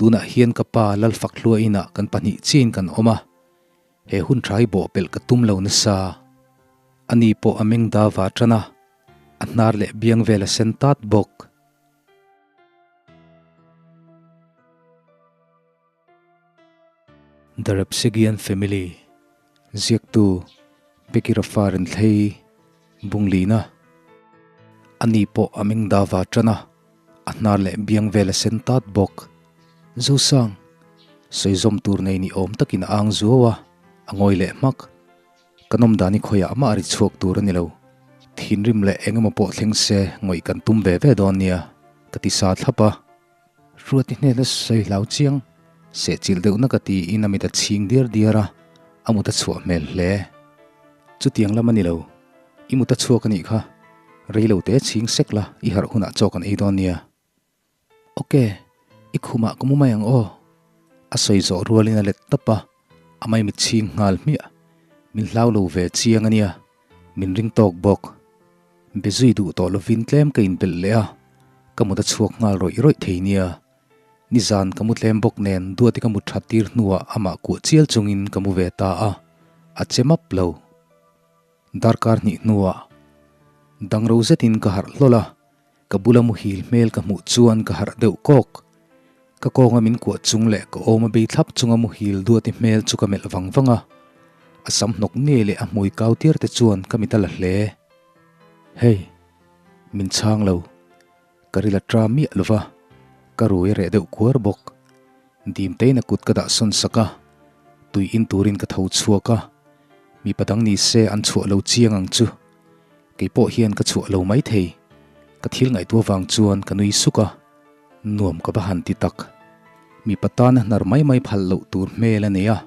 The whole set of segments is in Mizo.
Tunah hian ka pa Lalfakhlua inah kan pahnih chiahin kan awm a, he hun tha hi bawhpelh ka tum lo nasa. Ani pawh a meng da va tan a, a hnar leh biang vel a sen tat bawk. The Repsigian Family, Ziaktu, Becky Rafa Renthlei, Bunglina. Ani pawh a meng da va tan a, a hnar leh biang vel a sen tat bawk. Zosang, sawizawm tur nei ni awm takin a ang zuau a, a ngawi leh hmak. Ka nawm dan hi khawiah mah a ri chhuak tur a ni lo. Thinrim leh eng emaw pawh thleng se ngawih kan tum ve ve dawn nia, ka ti sa thlap a. Ruati hnena sawi hlau chiang, sehchilh deuhna ka tiin a mit a chhing diar diar a, a mut a chhuah hmel hle. Chutiang lam a ni lo, i mut a chhuak a nih kha, rei lo te chhing sek la, i harh hunah chaw kan ei dawn nia. Ok, i khumah ka mu mai ang aw. A sawi zawh rualin a let tawp a, a maimit chhing nghal hmiah. Min hlau lo ve chiang a nia, min ring tawk bawk. Be zui duh tawh lovin tlem ka inbelh leh a, ka mut a chhuak nghal rawih rawih thei nia. Nizan ka mu tlem bawk nen Duati ka mut that tir hnuah amah kuah chial chungin ka mu ve ta a, a che map lo. Darkar hnih hnuah dangro zetin ka harh hlawl a, Ka bula muhil hmel ka hmuh chuan ka harh deuh kawk. Ka kawnga min kuah chung leh ka awma bei thlap chunga muhil duati hmel chu ka melh vang vang a. A sam hnawk nge leh a hmui kau tir te chuan ka mit a la hle. Hei, min chhang lo. Ka ril a tra miah lo va, ka rui a reh deuh kuar bawk. Dimtein a kut ka dah sawn sak a, tui in turin ka tho chhuak a. Mipa dang ni se an chhuah lo chiang ang chu. Kei pawh hian ka chhuah lo mai thei. Ka thil ngaihtuah vang chuan ka nui suk a, nuam ka va han ti tak. Mipa tana hnar mai mai phal loh tur hmel a nei a,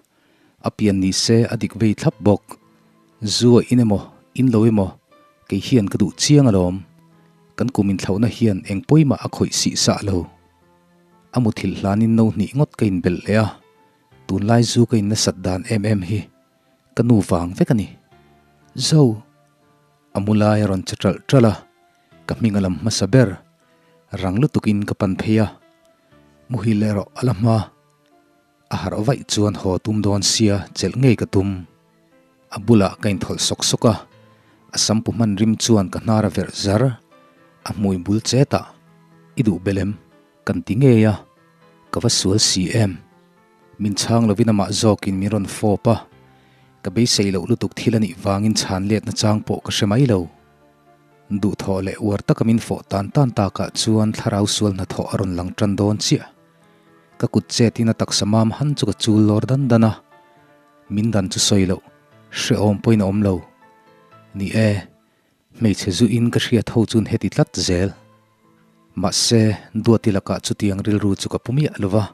a pian ni se a dik vei thlap bawk. Zu a in emaw, in lo emaw, kei hian ka duh chiang alawm. Kan kum inthlauhna hian eng pawimah a khawih sih sah lo. A muthilh hlanin no hnih ngawt ka inbelh leh a, tunlai zu ka in nasat dan em em hi ka nu vang vek a ni. Zo! A mu lai a rawn che ṭalh ṭalh a, ka hming a lam hmasa ber. Rang lutukin ka pan phei a, muhil erawh a la hma. A harh vaih chuan haw tum dawn sia chelh ngei ka tum. A bulah ka inthawlh sawk sawk a, a sampu hman rim chuan ka hnar a verh zar. A hmui bul chetah, I duh bel em? Kan ti ngei a, ka va sual si em? Min chhang lovin amah zawkin min rawn fawp a, ka beisei loh lutuk thil a nih vangin chhan letna chang pawh ka hre mai lo. Duhthawh leh uar taka min fawh tan tan takah chuan thlarau sual hnathawh a rawn lang tan dawn chiah. Ka kut chetin a taksa mam han chu ka chul lawr dan dan a, min dan chu sawi loh, hrehawm pawhin a awm lo. Ni e, hmeichhe zuin ka hriat ho chuan heti tlat zel. Mahse, Duati lakah chutiang rilru chu ka pu miah lo va,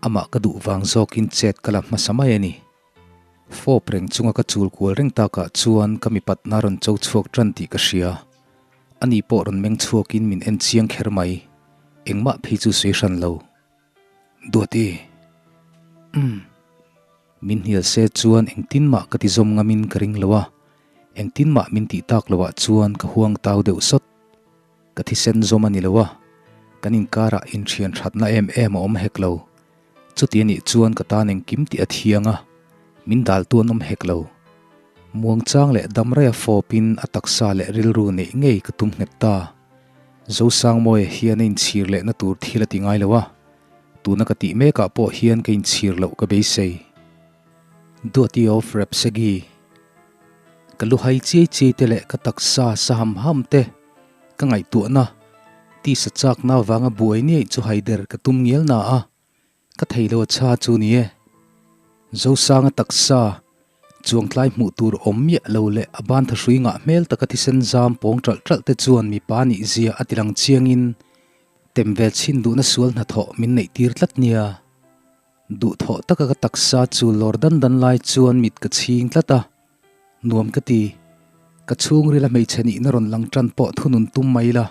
amah ka duh vang zawkin chet ka la hmasa mai a ni. Fawp reng chunga ka chul kual reng takah chuan ka mipatna rawn cho chhuak tan tih ka hria. Ani pawh rawn meng chhuakin min en chiang kher mai. Engmah phei chu sawi hran lo. Duati. Umm. Min hnial se chuan engtin mah ka ti zawm ngamin ka ring lo a, engtin mah min tih tak loah chuan ka huang tau deuh sawt. Ka thisen zawm a ni lo a, kan inkarah inthian thatna em em a awm hek lo. Chuti a nih chuan ka tan engkim tih a thiang a, min daltu an awm hek lo. Muangchang leh damreia fawpin a taksa leh rilru neih ngei ka tum nghet ta. Zosangmawia hian a inchhir lehna tur thil a ti ngai lo a, tuna ka tih mekah pawh hian ka inchhir loh ka beisei. Duati of Repsegi. Ka luhai chiai chiai te leh ka taksa sa ham ham te ka ngaihtuahna tisa chakna avanga buai niaih chu haider ka tum ngial na a, ka thei lo a chha chu ni e. Zosanga taksa chuangtlai hmuh tur awm miah lo leh a ban thahrui ngah hmel taka thisen zam pawng ṭalh ṭalh te chuan mipa nih zia a tilang chiangin tem vel chhin duhna sual hnathawh min neih tir tlat nia. Duhthawh taka ka taksa chu lawr dan dan lai chuan mit ka chhing tlat a, nuam ka ti. Ka chhungrila hmeichhe nihna rawn lang tan pawh thunun tum mai la,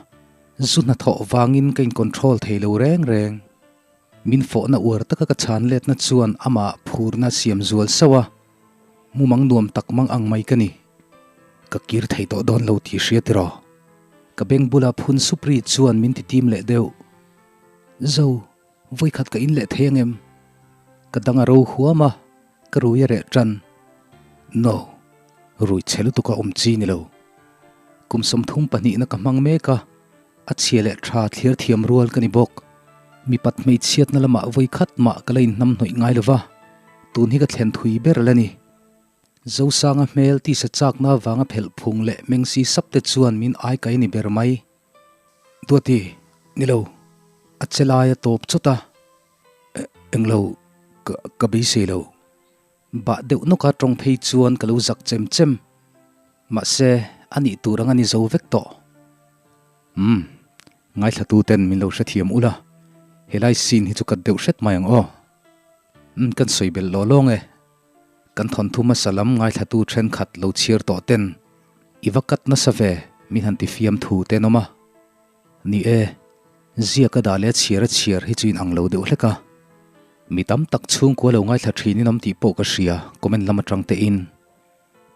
zu hnathawh vangin ka in control thei lo reng reng. Min fawhna uar taka ka chhan letna chuan amah phurna siam zual sauh a, mumang nuam tak mang ang mai ka ni. Ka kir thei tawh dawn lo tih hria tiraw? Ka beng bula phun sup ri chuan min ti tim leh deuh. Zo. Vawikhat ka in leh thei angem? Ka dang a ro huam a, ka rui a reh tan. No. Rui chhe lutuk a awm chi ni lo. Kum 32 na ka hmang mek a, a chhia leh tha thlir thiam rual ka ni bawk. Mipat hmeichhiatna lamah vawikhat mah ka la inhnam hnawih ngai lova, tun hi ka thlen thui ber la ni. Zosanga hmel tisa chakna avanga phelh phung leh mengsi sap te chuan min ai kai ni ber mai. Duati, ni lo, a che lai a tawp chawt a. Englo, ka ka beisei lo. Bah deuh nawka tawng phei chuan ka lo zak chem chem. Mahse, a nih tur ang a ni zo vek tawh. Umm, ngaithla ten min lo hrethiam ula, helai scene hi chu cut deuh hret mai ang aw. Umm, kan sawi belh lawh lawng e. Kan thawnthu hmasa lam ngaithlatu thenkhat lo chhiar tawh ten i va cut nasa ve min han ti fiam thu te an awm a. Ni e, ziak a dah leh a chhiar a chhiar hi chu in ang lo deuh hlek a. Mi tam tak chhungkua lo ngaithla thin in awm tih pawh ka hria comment lam atang te in.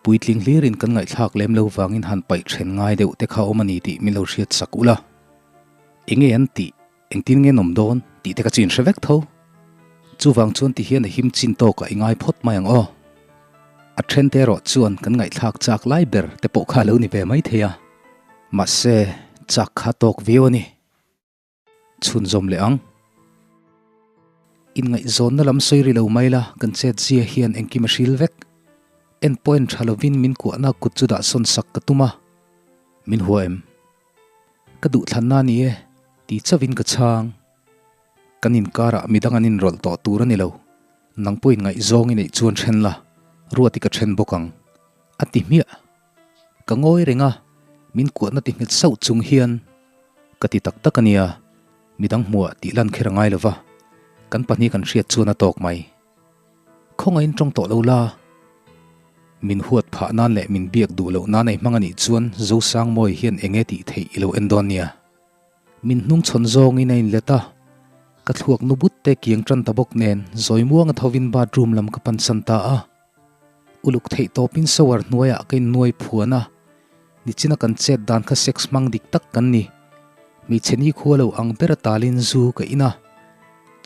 Puitling hlir in kan ngaihthlak lem lo vangin han paih then ngai deuh te kha awm a ni tih min lo hriat sak ula. Enge an tih? Engtin nge nawm dawn tih te ka chin hre vek tho. Chuvang chuan ti hian a him chin tawkah i ngai phawt mai ang aw. A then te erawh chuan kan ngaihthlak chak lai ber te pawh kha a lo ni ve mai thei a. Mahse, chak kha tawk viau a ni. Chhunzawm leh ang. Inngaihzawnna lam sawi ri lo mai la, kan chet zia hian engkim a hril vek. En pawh en tha lovin min kuahna kut chu dah sawn sak ka tum a. Min hua em? Ka duhthlanna a ni e, ti chauhin ka chhang. Kan inkarah midang an inrawlh tawh tur a ni lo. Nang pawhin ngaihzawng i neih chuan then la, Ruati ka then bawk ang. A ti hmiah. Ka ngawi reng a, min kuahna ti nghet sauh chung hian ka ti tak tak a nia, midang hmuah tih lan kher a ngai lo va, kan pahnih kan hriat chuan a tawk mai. Khawngain tawng tawh lo la. Min huat phah nan leh min biak duh loh nan ei hmang a nih chuan Zosangmawi hian eng nge tih theih i lo en dawn nia. Min hnung chhawn zawngin a inlet a, ka thluak nu but te kiang tan ta bawk nen zawimuang a thovin bathroom lam ka pansan ta a. Uluk theih tawpin shower hnuaiah ka innuai phuan a, nichina kan chet dan kha sex hmang dik tak kan ni. Hmeichhe nikhua lo ang ber a talin zu ka in a,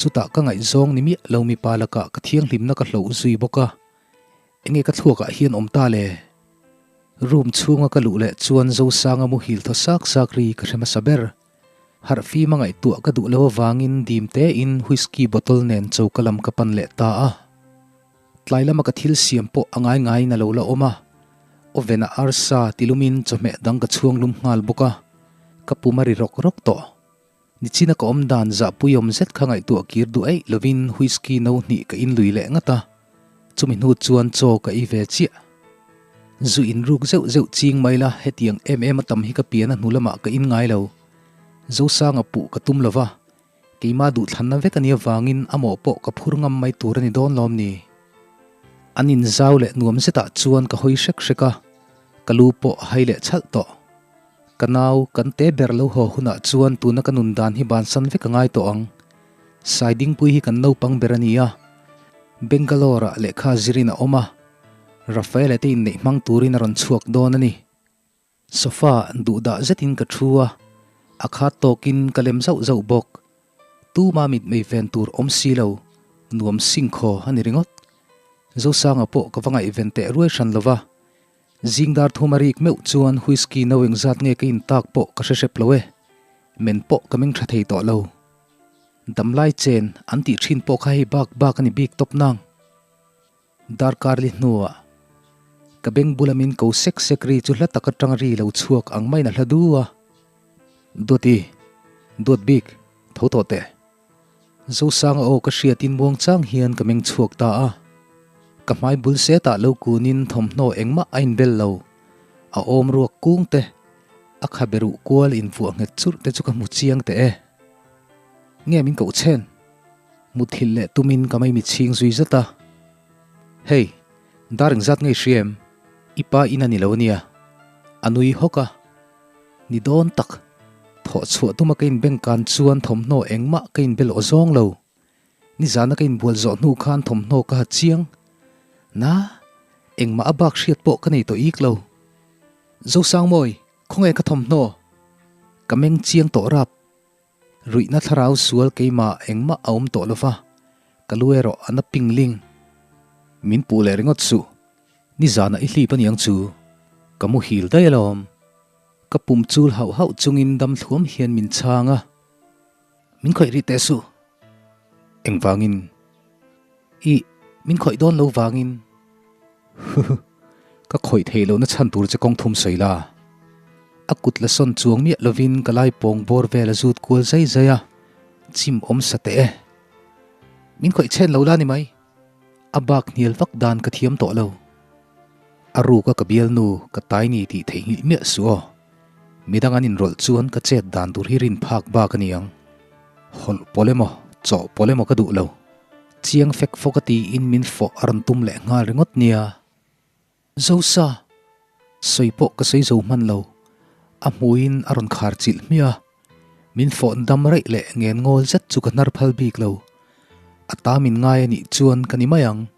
chutah ka ngaihzawng ni miah lo mipa lakah ka thianghlimna ka hloh zui bawk a, enge ka thluakah hian awm ta le? Room chhunga ka luh leh chuan Zosanga muhil thaw sak sak ri ka hre hmasa ber. Harh fim a ngaihtuah ka duh lo avangin dim tein whisky bottle nen choka lam ka pan leh ta a. Tlai lama ka thil siam pawh a ngai ngaiin a lo la awm a, oven ah arsa tilumin chawhmeh dang ka chhuang lum nghal bawk a, ka pum a ri rawk rawk tawh. Nichina ka awm dan zahpui awm zet kha ngaihtuah kir duh eih lovin whisky no hnih ka in lui leh ngat a, chumi hnu chuan chaw ka ei ve chiah. Zu in ruk zeuh zeuh ching mai la hetiang em em a tam hi ka pian a hnu lamah ka in ngai lo. Zosanga puh ka tum lova, Keimah duhthlanna vek a nih avangin a mawh pawh ka phur ngam mai tur a ni dawn lawm ni? An inzau leh nuam zetah chuan ka hawi hrek hrek a, ka lu pawh a hai leh chhalh tawh. Ka nau, kan te ber lo haw hunah chuan tuna ka nun dan hi bansan vek a ngai tawh ang. Saidingpui hi kan naupang ber a ni a, Bangalore-ah lehkha zirin a awm a, Rafael-a te inneih hmang turin a rawn chhuak dawn a ni. Sofa duhdah zetin ka thu a, a khat tawkin ka lem zauh zauh bawk. Tuma mitmei ven tur awm si lo, nuam singkhaw a ni ringawt. Zosanga pawh ka va ngaihven teh ruai hran lo va, zing dar thum a rik meuh chuan whisky no engzat nge ka in tak pawh ka hre hrep lo e, men pawh ka meng tha thei tawh lo. Damlai chen an tih thin pawh kha hei bak bak a ni bik tawp nang. Darkar li hnuah ka beng bula min ko sek sek ri chu hla tak atang ri lo chhuak ang maiin a hla du a. Duati, duat bik, tho tawh teh. Zosanga aw ka hriatin muang chang hian ka meng chhuak ta a. Ka hmai bul setah lo kunin thawmhnaw engmah a inbel lo. A awm ruak kung te, a khabe ruh kual invuah nghet churh te chu ka hmu chiang teh e. Nge min koh chhen? Muthilh leh tumin ka mai mitchhing zui zat a. Hey, dar engzat nge i hria em? I pa in a ni lo ania. A nui hawk a. Ni dawn tak. Thawh chhuah tuma ka inbeng kan chuan thawmhnaw engmah ka inbel aw zawng lo. Nizana ka inbual zawh hnu khan thawmhnaw ka ha chiang. Na, engmah a bak hriat pawh ka nei tawh ik lo. Zosangmawi, khawnge ka thawmhnaw? Ka meng chiang tawh rap. Ruihna thlarau sual keimah engmah a awm tawh lova, ka lu erawh a na ping ling. Min puh leh ringawt suh, nizanah i hlip aniang chu, ka muhil daih alawm. Ka pum chul hauh hauh chungin dam thluam hian min chhang a, Min khawih rih teh suh. Engvangin? Ih, min khawih dawn lo vangin. Huhu, ka khawih theih lohna chhan tur che kawng thum sawi la. A kut la sawn chuang miah lovin ka lai pawng bawr vel a zut kual zai zai a, chim awm sa teh e. Min khawih chhen lo la ni mai. A bak hnial vak dan ka thiam tawh lo. A ruk a ka bialnu ka tai ni tih theihnghilh miah suh aw. Midang an inrawlh chuan ka chet dan tur hi rin phak bak a ni ang. Hawlh pawlh emaw, chawh pawlh emaw ka duh lo. Chiang fek fawk a tiin min fawh a rawn tum leh nghal ringawt nia. Zosa! Sawi pawh ka sawi zo hman lo. A hmuiin a rawn khar chilh hmiah a. Min fawhn dam raih leh ngen ngawl zet chu ka hnar phal bik lo. A ta min ngai a nih chuan ka ni mai ang.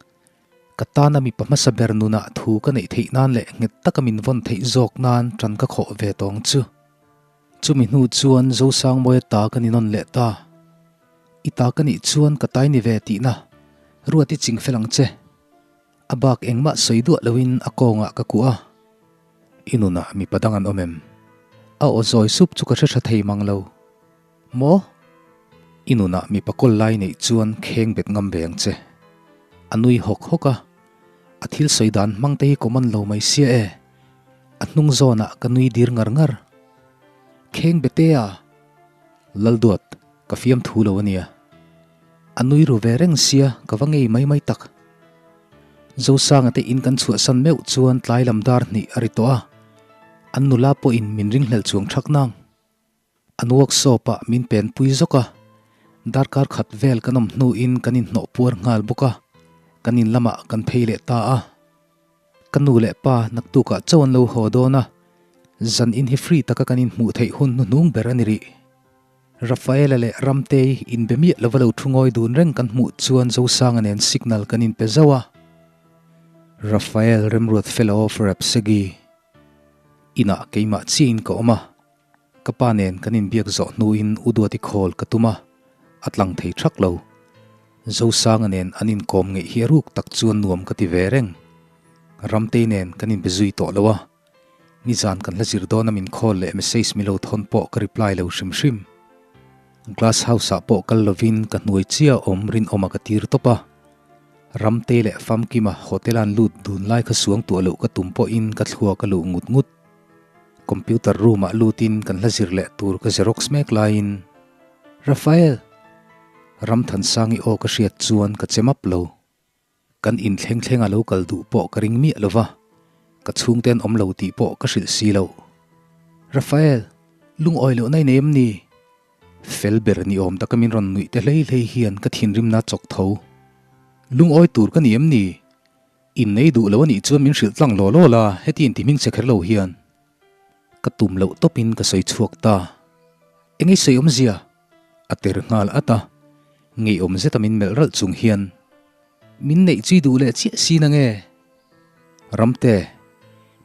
Ka tana mipa hmasa ber nunah thu ka neih theih nan leh nghet taka min vawn theih zawk nan tan ka khawh ve tawng chu. Chumi hnu chuan Zosangmawia ta ka ni nawn leh ta. I ta ka nih chuan ka tai ni ve tihna ruat i ching fel ang che. A bak engmah sawi duah loin a kawngah ka kuah a. I nunah mipa dang an awm em? A aw zawi sup chu ka hre tha thei mang lo. Maw? I nunah mipa kawl lai neih chuan kheng bet ngam ve ang che. A nui hawk hawk a. A thil sawi dan hmang te hi common lo mai sia e. A hnung zawnah ka nui dir ngar ngar. Kheng bete a? Lalduat, ka fiamthu lo ania. A nui ru ve reng sia ka va ngei mai mai tak. Zosanga te in kan chhuahsan meuh chuan tlai lam dar hnih a ri tawh a, an nula pawhin min ringhlel chuang thak nang. An workshop ah min pen pui zawk a, darkar khat vel kan awm hnuin kan inhnawh puar nghal bawk a, kan in lamah kan phei leh ta a. Ka nu leh pa naktukah chauh an lo haw dawn a, zan in hi free taka kan inhmuh theih hun hnuhnung ber a ni rih. Rafaela leh Ramtei inbe miah lova lo thu ngawi dun reng kan hmuh chuan Zosanga nen signal kan inpe zauh a. Rafael remruat fellow of Rapsegi inah keimah chiahin ka awm a, ka pa nen kan inbiak zawh hnuin u Duati call ka tum a, a tlang thei thak lo. Zosanga nen an inkawm ngeih hi a ruk tak chuan nuam ka ti ve reng. Ramtei nen kan inbe zui tawh lo a. Nizan kan hla zir dawn a min call leh message mi lo thawn pawh ka reply lo hrim hrim. Glass house ah pawh kal lovin ka hnuai chiah awm rinawma ka tir tawp a. Ramtei leh Famkima hotel an lut dun lai kha suang tuah loh ka tum pawhin ka thlua ka luh ngut ngut. Computer room ah lutin kan hla zir leh tur ka xerox mek laiin Rafael! Ramthansangi aw ka hriat chuan ka che map lo. Kan inthleng thleng a lo kal duh pawh ka ring miah lo va, ka chhungte an awm lo tih pawh ka hrilh si lo. Rafael, lungawi loh na i nei em ni? Fel ber ni awm taka min rawn nuih te hlei hlei hian ka thinrimna chawk tho. Lungawi tur ka ni em ni? Innei duh lo a nih chuan min hrilh tlang law law la, heti inti hming che kher lo hian. Ka tum loh tawpin ka sawi chhuak ta. Eng i sawi awmzia? A ter nghal at a, ngeiawm zeta min melh ralh chung hian, Min neih chui duh leh chiah si na nge? Ramte,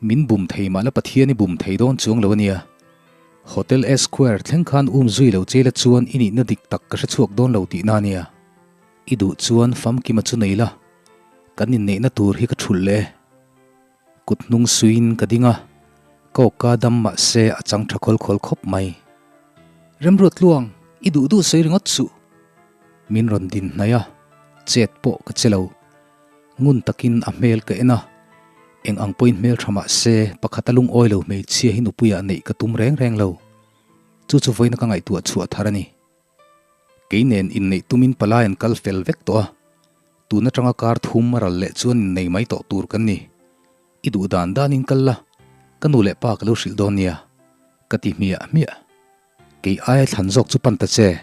min bum thei mah la Pathian i bum thei dawn chuang lo a nia. Hotel S Square thleng khan um zui lo che la chuan i nihna dik tak ka hre chhuak dawn lo tihna a nia. I duh chuan famkima chu nei la, kan inneihna tur hi ka thulh leh e. Kut hnung suiin ka ding a, ka awka dam mah se a chang tha khawl khawl khawp mai. Remruat tluang, i duh duh sawi ringawt suh. Min rawn din hnaih a, chet pawh ka che lo. Ngun takin a hmel ka en a, eng ang pawhin hmel tha mah se pakhat a lungawi lo hmeichhia hi nupuiah neih ka tum reng reng lo. Chu chu vawiina ka ngaihtuah chhuah thar a ni. Kei nen inneih tumin palai an kal fel vek tawh a, tun atanga kar thum a ral leh chuan innei mai tawh tur kan ni. I duh dan danin kal la, ka nu leh pa ka lo hrilh dawn nia, ka ti hmiah hmiah. Kei aia thlan zawk chu pan ta che,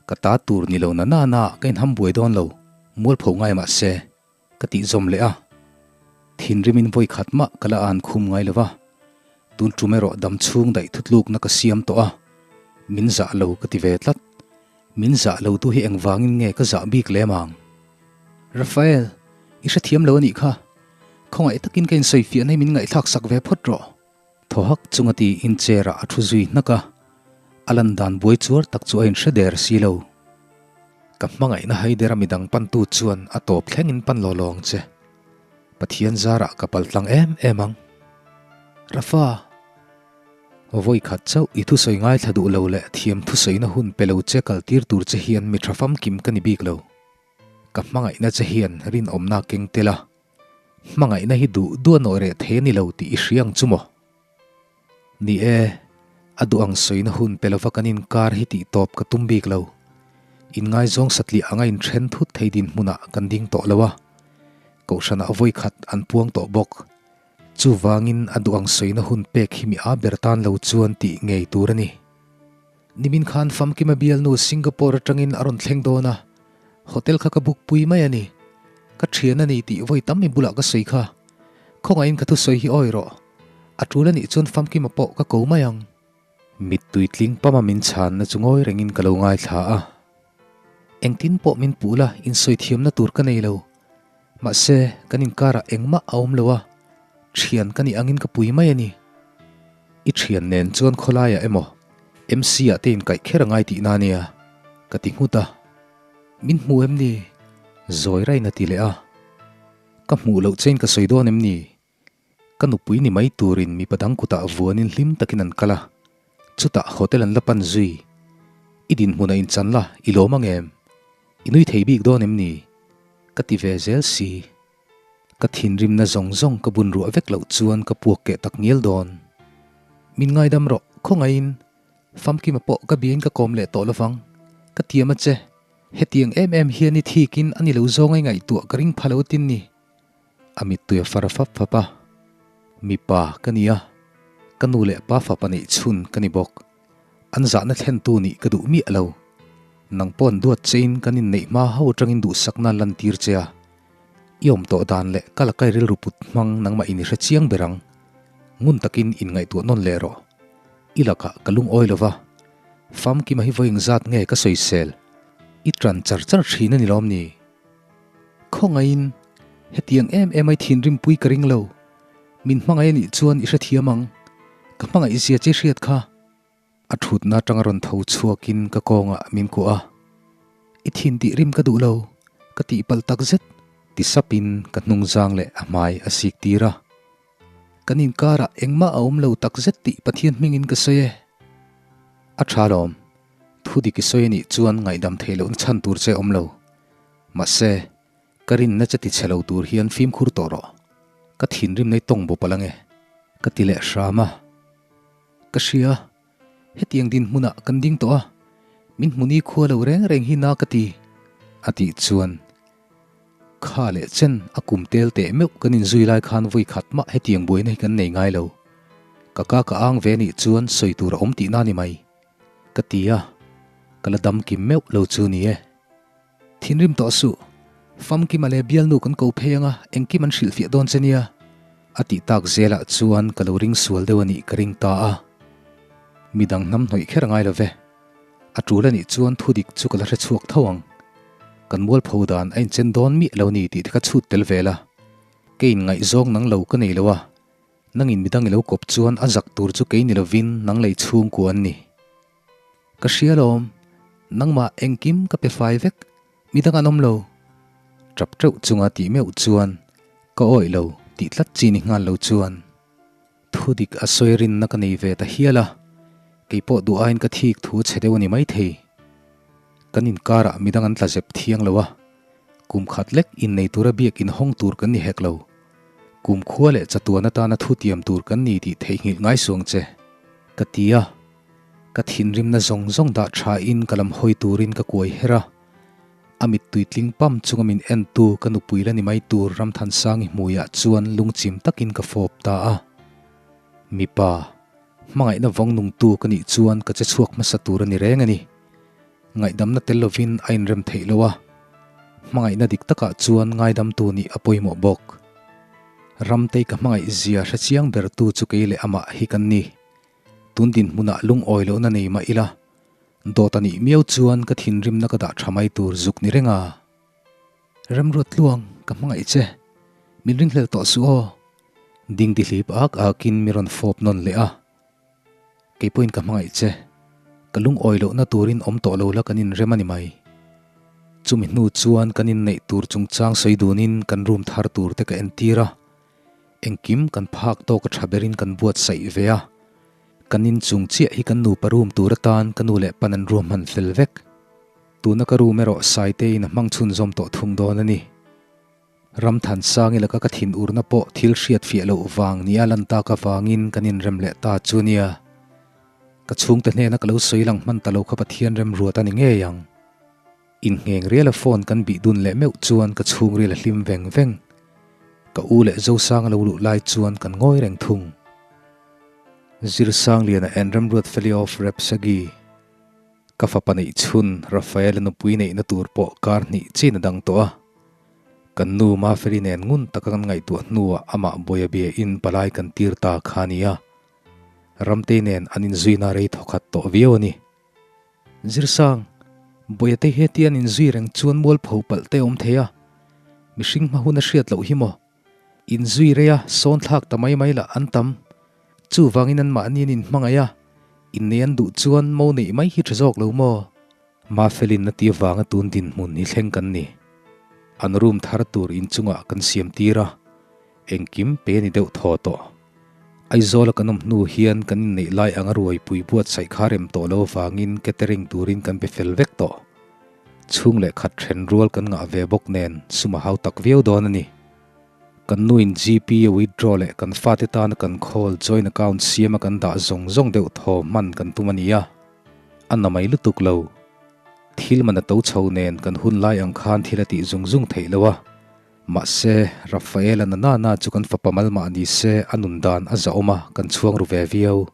ka ta tur ni lo na na na ka inham buai dawn lo, mualpho ngai mah se, ka tih zawm leh a. Thinrimin vawi khat mah ka la an khum ngai lo va, tun tum erawh dam chhung daih thutlukna ka siam tawh a, min zah lo ka ti ve tlat. Min zah lo tu hi engvangin nge ka zah bik lem ang? Rafael, i hrethiam lo a nih kha. Khawngaih takin ka insawifiahna hi min ngaihthlak sak ve phawt rawh. Thaw hak chunga tiin chair ah a thu zui hnak a. A lan dan buai chuar tak chu a inhre der si lo. Ka hmangaihna haidera midang pantu chuan a tawp thlengin pan law law ang che. Pathian zarah ka pal tlang em em ang. Rafa! Vawi khat chauh i thusawi ngaithla duh lo leh thiam thusawina hun pe lo che kal tir tur che hian mi tha famkim ka ni bik lo. Ka hmangaihna che hian rinawmna keng tel a, hmangaihna hi duh duh a nawh reh thei a ni lo tih i hria ang chu maw? Ni e, a duh ang sawina hun pe lova kan inkar hi tih tawp ka tum bik lo. Inngaizawng satliah anga inthen thut thei dinhmunah kan ding tawh lo a, Kohhranah vawi khat an puang tawh bawk. Chuvangin a duh ang sawina hun pek hi mi a ber tan lo chuan tih ngei tur a ni. Nimin khan Famkima bialnu Singapore atangin a rawn thleng dawn a, hotel kha ka book pui mai a ni. Ka thian a ni tih vawi tam i bulah ka sawi kha. Khawngaihin ka thusawi hi awi rawh. A tul a nih chuan Famkima pawh ka ko mai ang. Mittui tling pama min chhanna chu ngawi rengin ka lo ngaithla a. Engtin pawh min puh la, insawi thiamna tur ka nei lo. Mahse, kan inkarah engmah a awm lo a, thian ka nih angin ka pui mai a ni. I thian nen chuan khawlaiah emaw MC ah te inkaih kher a ngai tihna ania, ka ti nghut a. Min hmu em ni? Zawi rain a ti leh a. Ka hmuh loh chein ka sawi dawn em ni? Ka nupui ni mai turin mipa dang kutah vuanin hlim takin an kal a, chutah hotel an la pan zui. I dinhmunah inchan la, i lawm ang em? I nui thei bik dawn em ni? Ka ti ve zel si. Ka thinrimna zawng zawng ka bun ruah vek loh chuan ka puak keh tak ngial dawn. Min ngaidam rawh, khawngaihin Famkima pawh ka biain ka kawm leh tawh lovang. Ka tiam a che, hetiang em em hian i thikin a ni lo zawnga i ngaihtuah ka ring pha lo tin ni. A mittui a far fap fap a, Mipa ka ni a, ka nu leh pa fapa neih chhun ka ni bawk. An zahna thlentu nih ka duh miah lo. Nang paw'n duat chein kan inneih hma ho atangin duhsakna lantir che a. I awm tawh dan leh ka lakai rilru put hmang nangmah in i hre chiang ber ang. Ngun takin inngaihtuah nawn leh rawh. I lakah ka lungawi lo va, Famkima hi vawiin zat nge ka sawisel? I ṭan char char ṭhin a ni lawm ni? Khawngaihin, hetiang em em ai thinrimpui ka ring lo. Min hmangaih a nih chuan i hrethiam ang. Ka hmangaih zia che hriat kha. A thutna atanga rawn tho chhuakin ka kawngah min kuah a. I thin tih rim ka duh lo, ka tihpalh tak zet, ti sapin ka hnungzang leh a hmai a sik tir a. Kan inkarah engmah a awm lo tak zet tih Pathian hmingin ka sawi e. A tha lawm. Thu dik i sawi a nih chuan ngaihdam theih lohna chhan tur che awm lo. Mahse, ka rinna che ti chhe lo tur hian fimkhur tawh rawh. Ka thinrim nei tawng bawp a lang e. Ka ti leh hram a. Ka hria, hetiang dinhmunah kan ding tawh a, min hmuni khua lo reng reng hi na ka ti, a tih chuan kha leh chen a kum tel teh meuh kan inzui lai khan vawi khat mah hetiang buaina hi kan nei ngai lo. Ka ka ka ang ve anih chuan sawi tur a awm tihna ni mai. Ka ti a, ka la dam kim meuh lo chu ni e. Thinrim tawh suh, Famkima leh bialnu kan ko phei anga engkim an hrilhfiah dawn che nia, a tih tak zelah chuan ka lo ring sual deuh a nih ka ring ta a. Midang hnam hnawih kher a ngai lo ve. A tul a nih chuan thu dik chu ka la hre chhuak tho ang. Kan mualpho dan a inchen dawn miah lo ni tih te ka chhut tel vel a. Kei inngaihzawng nang lo ka nei lo a, Nangin midang i lo kawp chuan a zak tur chu kei ni lovin nang lei chhungkua an ni. Ka hria lawm, nangmah engkim ka pe fai vek, midang an awm lo. Tap teuh chunga tih meuh chuan ka awih lo tih tlat chi ni nghal lo chuan thu dik a sawi rinna ka nei ve ta hial a, kei pawh duh aiin ka thik thu a chhe deuh a ni maithei. Kan inkarah midang an tla zep thiang lo a, kum khat lek innei tura biak inhawng tur kan ni hek lo. Kumkhua leh chatuan atana thutiam tur kan ni tih theihnghilh ngai suang che, ka ti a. Ka thinrimna zawng zawng dah thain ka lam hawi turin ka kuai her a. A mittui tling pam chunga min entu ka nupui la ni mai tur Ramthansangi hmuiah chuan lungchim takin ka fawp ta a. Mipa, hmangaihna vawng nungtu ka nih chuan ka che chhuak hmasa tur a ni reng a ni. Ngaihdamna tel lovin a inrem theih lo a, hmangaihna dik takah chuan ngaidamtu nih a pawimawh bawk. Ramtei ka hmangaih zia hre chiang bertu chu kei leh amah hi kan ni. Tun dinhmunah lungawi lohna nei mah ila, dawt a nih miau chuan ka thinrimna ka dah tha mai tur zuk ni reng a. Remruat tluang, ka hmangaih che. Min ringhlel tawh suh aw. Dingdi hlip ak akin mi rawn fawp nawn leh a. Kei pawhin ka hmangaih che. Ka lungawi lohna turin awm tawh lo la kan inrem a ni mai. Chumi hnu chuan kan inneih tur chungchang sawi dunin kan room thar tur te ka entir a, engkim kan phak tawk a tha berin kan buatsaih ve a. Kan inchung chiah hi kan nupa room tur atan ka nu leh pan an ruahman fel vek. Tuna ka room erawh Saiteiin a hmang chhunzawm tawh thung dawn a ni. Ramthansang i laka ka thin urna pawh thil hriat fiah loh vang nia lan tak avangin kan inrem leh ta chu nia. Ka chhungte hnena ka lo sawi lang hman ta lo kha Pathian remruat a ni ngei ang. Inngheng riala phone kan bih dun leh meuh chuan ka chhungril a hlim veng veng. Ka u leh Zosang a lo luh lai chuan kan ngawi reng thung. Zirsangliana and Remruat Feli of Repsagi. Ka fapa neih chhun Rafael-a nupui neihna tur pawh kar hnih chin a dang tawh a. Kan nu Mafeli nen ngun taka kan ngaihtuah hnuah amah buaia bia in palai kan tir ta kha a ni a. Ramtei nen an inzuina rei thawkhat tawh viau a ni. Zirsang, buaia te heti an inzui reng chuan mualpho palh te awm thei a. Mihring hma hun a hriat loh hi maw? Inzui rei a, sawn thlak ta mai mai lah an tam. Chuvangin anmahni an inhmangaih a, innei an duh chuan mo neih mai hi tha zawk lo maw? Mafelin a ti avanga tun dinhmun hi thleng kan ni. An room thar tur inchungah kan siam tir a, engkim pe a ni deuh thaw tawh. Aizawla kan awm hnu hian kan inneih lai anga ruaipui buatsaih kha rem tawh lo avangin catering turin kan be fel vek tawh. Chhung leh khat then rual kan ngah ve bawk nen sum a hau tak viau dawn a ni. Kan nuin GP a withdraw leh kan fate tana kan khawl joint account siama kan dah zawng zawng deuh thaw hman kan tum a ni a. A na mai lutuk lo. Thil man a to chho nen kan hun lai ang khan thil a tih zung zung theih lo a. Mahse, Rafaela na na na chu kan fapa mal mah ni se a nun dan a zahawm a, kan chhuang ru ve viau.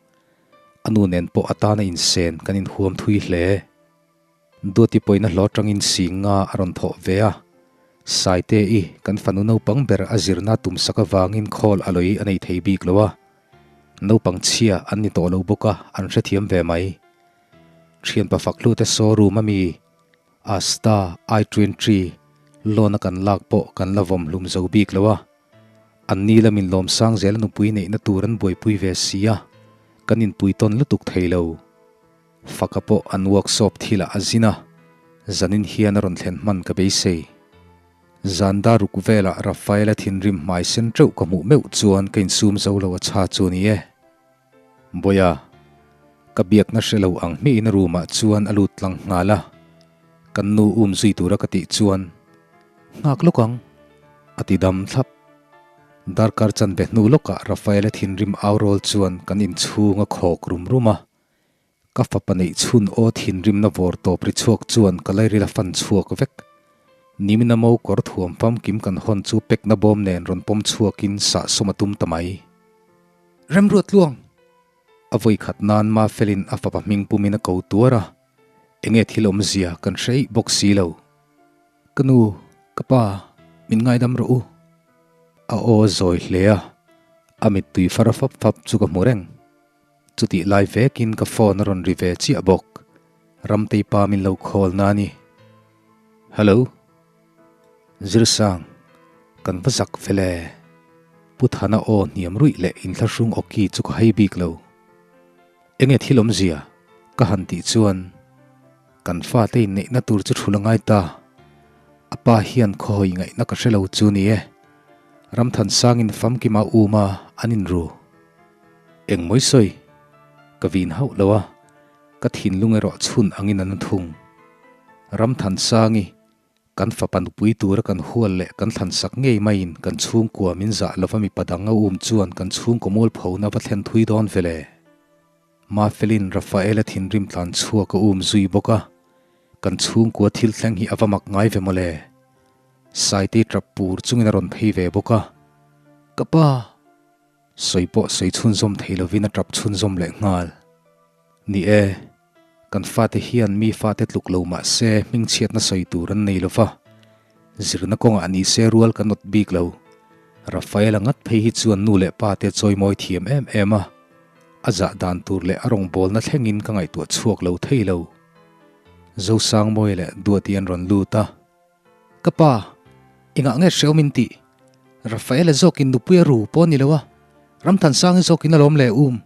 A nu nen pawh a tana insen kan inhuam thui hle. Duati pawina hlawh atangin sing nga a rawn thawh ve a, Saite-i kan fanu naupang ber a zirna tumsak avangin khawl a lawi a nei thei bik lo a, naupang chhia an ni tawh lo bawk a, an hrethiam ve mai. Thianpa Fakhlute showroom a mi Asta i-twenty loan a kan lak pawh kan la vawm hlum zo bik lo a, an ni lamin lawmsang zela nupui neihna tur an buaipui ve si a, kan inpui tawn lutuk thei lo. Faka pawh an workshop thilah a zin a, zanin hian a rawn thlen hman ka beisei. Zan dar ruk velah Rafaela thinrim hmai sen teuh ka hmuh meuh chuan ka insum zo lo a chha chu ni e. Bawiha, ka biakna hre lo ang hmihin room ah chuan a lut tlang nghal a, kan nu um zui tura ka tih chuan, Nghak lawk ang, a ti dam thlap. Darkar chanve hnu lawkah Rafaela thinrim au rawl chuan kan inchhung a khawk rum rum a, Ka fapa neih chhun aw thinrimna vawr tawp ri chhuak chuan ka lairil a fan chhuak vek. Nimina mo kawr thuam famkim kan hawn chu pekna bawm nen rawn pawm chhuakin sah sawm a tum ta mai. Remruat tluang! A vawi khat nan Mafelin a fapa hming pumin a ko tuar a, enge thil awmzia kan hre eih bawk si lo. Ka nu, ka pa, min ngaidam rawh u. A aw zawi hle a, a mittui far fap fap chu ka hmu reng. Chutih lai vekin ka phone a rawn ri ve chiah bawk. Ramtei pa min lo call na a ni. Hello. Zirsang, kan va zak fel e. Pu Thana aw hniam ruih leh inthlahrung awki chu ka hei bik lo. Enge thil awmzia? Ka han tih chuan kan fate inneihna tur chu thul a ngai ta. A pa hian khawhawi ngaihna ka hre lo chu ni e. Ramthansangin famkima um a an inru. Engmawi sawi? Ka vin hauh lo a, ka thinlung erawh chhun angin an thung. Ramthansangi, kan fapa nupui tura kan hual leh kan thlansak ngei maiin kan chhungkua min zah lova mipa dang a um chuan kan chhungkaw mualphona va thlen thui dawn ve le. Mafelin Rafaela thinrim tlan chhuak a um zui bawk a, kan chhungkua thil thleng hi a va mak ngai ve mawle. Saitei tap pur chungin a rawn phei ve bawk a, Ka pa! Sawi pawh sawi chhunzawm thei lovin a tap chhunzawm leh nghal. Ni e, kan fate hian mi fate tluk lo mah se hmingchhiatna sawi tur an nei lova, zirna kawngah ni se rual kan awt bik lo. Rafaela ngat phei hi chuan nu leh pa te chawimawi thiam em em a, a zah dan tur leh a rawngbawlna thlengin ka ngaihtuah chhuak lo thei lo. Zosangmawia leh Duati an rawn lut a. Ka pa, engah nge hrehawm in tih? Rafaela zawkin nupui a ru pawh a ni lo a, Ramthansangi zawkin a lawm leh um.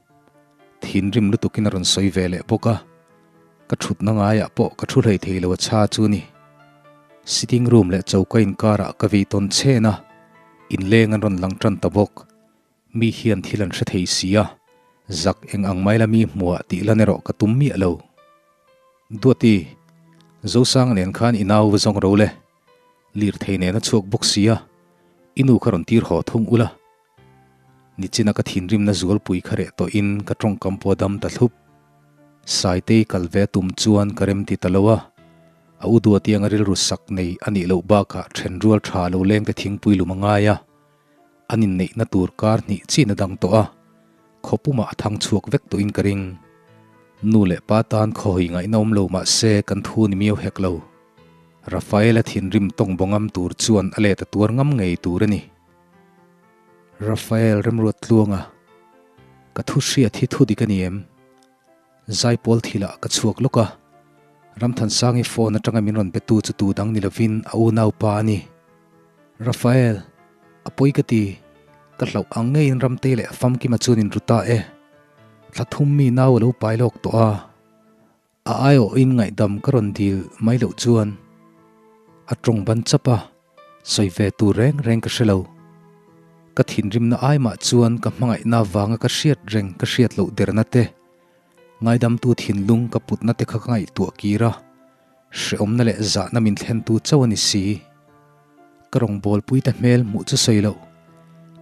Thinrim lutukin a rawn sawi ve leh bawk a. Ka thutna ngaiah pawh ka thu hlei thei lo a chha chu ni. Sitting room leh choka inkarah ka vei tawn chhen a, inleng an rawn lang tan ta bawk. Mi hian thil an hre thei si a, zak eng ang mai la mi hmuah tih lan erawh ka tum miah lo. Duati, Zosanga nen khan i nau va zawng ro le. Lirthei nen a chhuak bawk si a, i nu kha rawn tir haw thung ula. Nichina ka thinrimna zualpui kha reh tawhin ka tawngkam pawh a dam ta thlup. Saitei kal ve a tum chuan ka remti ta lo a, a u Duati anga rilru sak nei a nih loh bakah then rual tha lo lengte thingpui lum a ngai a, an inneihna tur kar hnih chin a dang tawh a, khawpumah a thang chhuak vek tawhin ka ring. Nu leh pa tan khawi ngaihna awm lo mah se kan thu ni miau hek lo. Rafaela thinrim tawng bawngam tur chuan a let a tuar ngam ngei tur a ni. Rafael remruat tluanga ka thu hriat hi thu dik a ni em? Zaipawl thilah ka chhuak lawk a, Ramthansangi phone atanga min rawn betu chu tu dang ni lovin a unaupa a ni. Rafael, a pawi ka ti, ka hlauh ang ngeiin Ramtei leh Famkima chuan in ru ta e. Thla thum mi nau a lo pai lawk tawh a. A aiawhin ngaihdam ka rawn dil mai loh chuan a tawng ban chap a, sawi ve tur reng reng ka hre lo. Ka thinrimna ai mah chuan ka hmangaihna avanga ka hriat reng ka hriat loh derna te, ngaidamtu thinlung ka putna te kha ka ngaihtuah kir a, hrehawmna leh zahna min thlentu chauh a ni si. Ka rawngbawlpui te hmel hmuh chu sawi loh,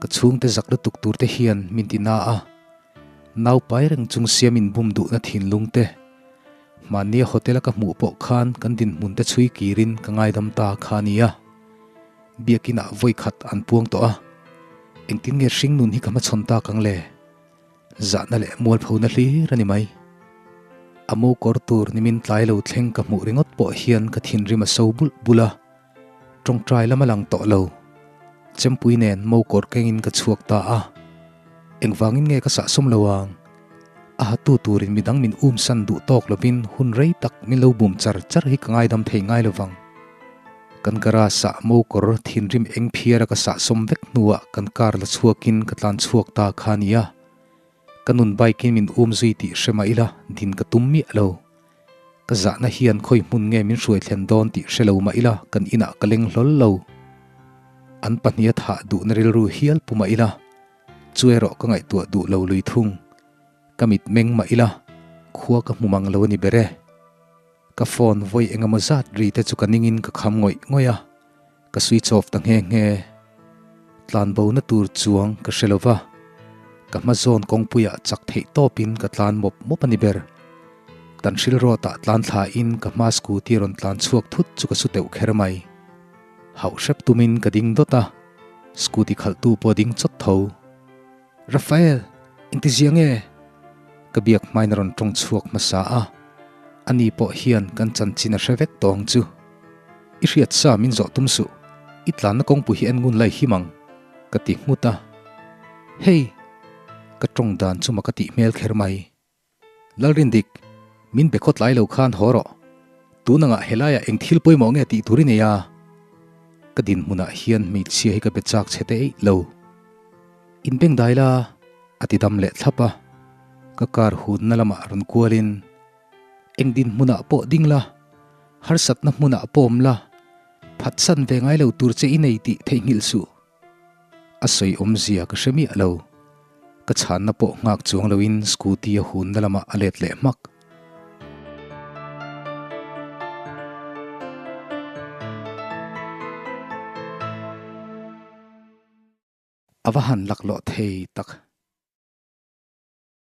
ka chhungte zak lutuk tur te hian min ti na a. Naupai reng chung siam in bum duhna thinlung te, mahnia hotel a ka hmuh pawh khan kan dinhmun te chhui kirin ka ngaidam ta kha a nia. Biakin ah vawi khat an puang tawh a, engtin nge hringnun hi ka hmachhawn tak ang le? Zahna leh mualphona hlir a ni mai. A mo kawr tur nimin tlai lo thleng ka hmuh ringawt pawh hian ka thinrim a so bulh bulh a, Tawngtai lam a lang tawh lo. Chempui nen mo kawr kengin ka chhuak ta a. Engvangin nge ka sahsawm lo ang? A hatu turin midang min umsan duh tawk lovin hun rei tak min lo bum char char hi ka ngaidam thei ngai lovang. Kan garage ah mo kawr thinrim eng phiara ka sahsawm vek hnuah kan car la chhuakin ka tlan chhuak ta kha nia. Ka nun bike in min um zui tih hre mah ila din ka tum miah lo. Ka zahna hian khawi hmun nge min hruai thlen dawn tih hre lo mah ila kan inah ka leng hlawl lo. An pahniha thah duhna rilru hial pu mah ila chu erawh ka ngaihtuah duh lo lui thung. Ka mit meng mah ila khua ka hmu mang lo a ni ber e. Ka phone vawi eng emaw zat ri te chu ka ningin ka kham ngawih ngawih a, ka switch off ta nghe nghe. Tlanbo na tur chuang ka hre lo va, ka hma zawn kawngpuiah chak theih tawpin ka tlan mawp mawp a ni ber. Tanhril road ah tlan thla in ka hma scooty rawn tlan chhuak thut chu ka su teuh kher mai. Hauh hrep tumin ka ding dawt a, scooty khalhtu pawh a ding chawt tho. Rafael, engtizia nge? Ka biak hmain a rawn tawng chhuak hmasa a, ani pawh hian kan chanchin a hre vek tawh ang chu. I hriat sa min zawh tum suh, i tlanna kawngpui hi en ngun lai him ang, ka ti nghut a. Hei! Ka tawng dan chu mak a tih hmel kher mai. Lalrindik, min be khawt lai lo khan haw rawh. Tun angah helaiah eng thil pawimawh nge tih tur i nei a? Ka dinhmunah hian hmeichhia hi ka be chak chhe te eih lo. In beng dai la, a ti dam leh thlap a. Ka car hunna lamah rawn kualin, Eng dinhmunah pawh ding la, harsatna hmunah pawh awm la, phatsan ve ngai lo tur che i nei tih theihnghilh suh. A sawi awmzia ka hre miah lo. Ka chhanna pawh nghak chuang loin scooty a hunna lamah a let leh hmak. A va han laklawh thei tak.